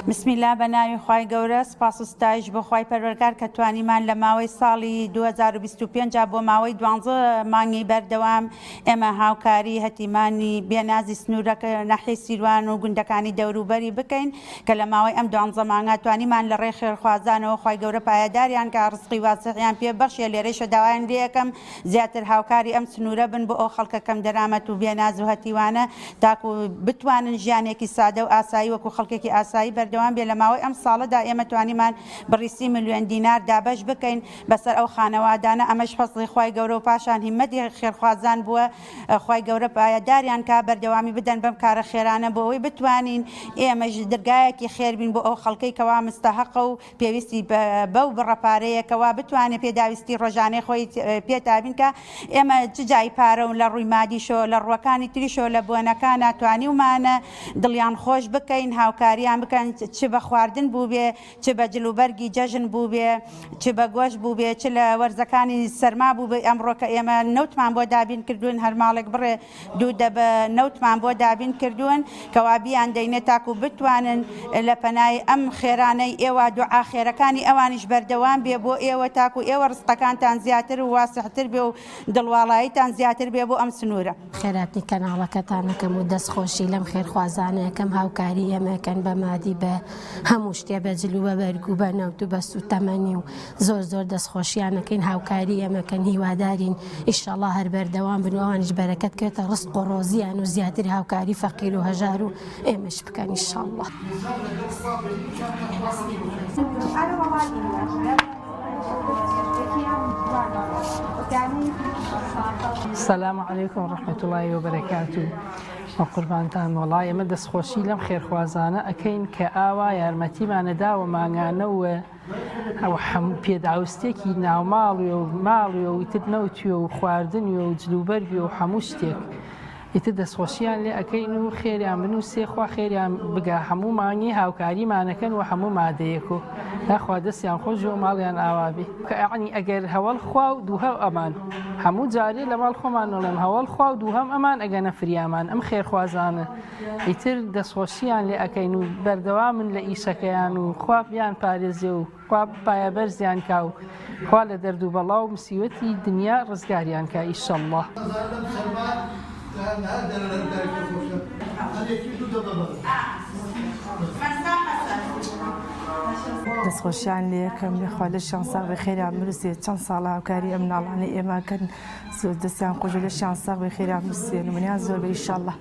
بسم اللە بە ناوی خوای گەورە سپاس و ستایش بۆ خوای پەروەرگار کە توانیمان لە ماوەی ساڵی 2025 بۆ ماوەی دوانزە مانگی بەردەوام ئێمە هاوکاری هەتیمانی بێنازی سنوورەکە ناحیەی سیروان و گوندەکانی دەوروبەری بکەین کە لە ماوەی ئەم دوانزە مانگە توانیمان لە ڕێی خێرخوازانەوە خوای گەورە پایەداریان کا ڕزقی واسعیان پێ بەخشێ لێرەیشە داوایان لێ ئەکەم زیاتر هاوکاری ئەم سنوورە بن بۆ ئەو خەڵکە کەمدەرامەت و بێناز و هەتیوانە تاکو بتوانن ژیانێکی سادە و ئاسایی وەکو خەڵکێکی ئاسایی بەردەوام بێ لە ماوەی ئەم ساڵەدا ئێمە توانیمان بڕی سی ملیۆن دینار دابەش بکەین بەسەر ئەو خانەوادانە ئەمەش فەزڵی خوای گەورە و پاشان هیمەتی خێرخوازان بووە خوای گەورە پایەداریان کا بەردەوامی بدەن بەم کارە خێرانە بۆ ئەوەی بتوانین ئێمەش درگایەکی خێر بین بۆ ئەو خەڵکەی کەوا مستەهەقە و پێویستی بەو بڕە پارەیە کەوا بتوانێت پێداویستی ڕۆژانەی خۆی پێ دابین کا، ئێمە چ جای پارە و لە ڕووی مادیشەوە لە ڕووەکانی تریشەوە لە بۆنەکانا توانیومانە دڵیان خۆش بکەین هاوکاریان بکەن چ بە خواردن بووبێ چ بە جل و بەرگی جەژن بووبێ چ بە گۆشت بووبێ چ لە وەرزەکانی سەرما بووبێ ئەمڕۆ کە ئێمە نەوتمان بۆ دابین کردوون هەر ماڵێک بڕێ دوو دەبە نەوتمان بۆ دابین کردوون کەوا بیان دەینێ تاکو بتوانن لە پەنای ئەم خێرانەی ئێوە دوعا خێرەکانی ئەوانیش بەردەوام بێ بۆ ئێوە تاکو ئێوە ڕزقەکانتان زیاتر و واسعتر بێ و دڵواڵاییتان زیاتر بێ بۆ ئەم سنوورە. خێراتنی کەناڵەکەتان ئەکەم و دەست خۆشی لەم خێرخوازانە ئەکەم هاوکاری ئێمە ئەکەن بە مادی بە هەموو شتێ بە جل و بە بەرگ و بە نەوت و بە سوتەمەنی و زۆر زۆر دەست خۆشیان ئەکەین هاوکاری ئێمە کەن هیوادارین ئیشەڵا هەر بەردەوام بن و ئەوانیش بەرەکەت بکەوێتە ڕزق و ڕۆزیان و زیاتر هاوکاری فەقیر و هەژار و ئێمەش بکەن ئیشەڵا. سلام علیکم رحمة اللە وبرکاته وە قوربانتان وەڵا ئێمە دەستخۆشی لەم خێرخوازانە ئەکەین کە ئاوا یارمەتیمانە داوە مانگانە و ئەو هەموو پێداوستێکی ناوماڵی و ماڵی و ئیتر نەوتی و خواردنی و جلوبەرگی و هەموو شتێک ئیتر دەستخۆشیان لێ ئەکەین و خێریان بنووسێ خوا خێریان بگا هەموو مانگی هاوکاریمانەکەن و هەموو مادەیەک و ناخوا دەستیان خۆش و ماڵیان ئاوابی کە یعنی ئەگەر هەوەڵ خوا و دووهەم ئەمان هەموو جارێ لە ماڵ خۆمان نڵێم هەوەڵ خوا و دووهەم ئەمان ئەگەنە فریامان ئەم خێرخوازانە ئیتر دەستخۆشیان لێ ئەکەین و بەردەوامن لە ئیشەکەیان و خوا بیان پارێزێ و خوا پایەبەرزیان کا و خوا لە دەرد و بەڵا و مسیوەتی دنیا ڕزگاریان کا ئیشەڵڵا. دەستخۆشیان لێکەم یاخوا لەشیان ساغ بێ خێریان بنوسێ چەند ساڵە هاوکاری ئەم مناڵانەی ئێمە کەن زۆر دەستیان خۆش بێ لەشیان ساغ بێ خێریان بنوسێ نمونەیان زۆر بێ ئیشاڵڵا.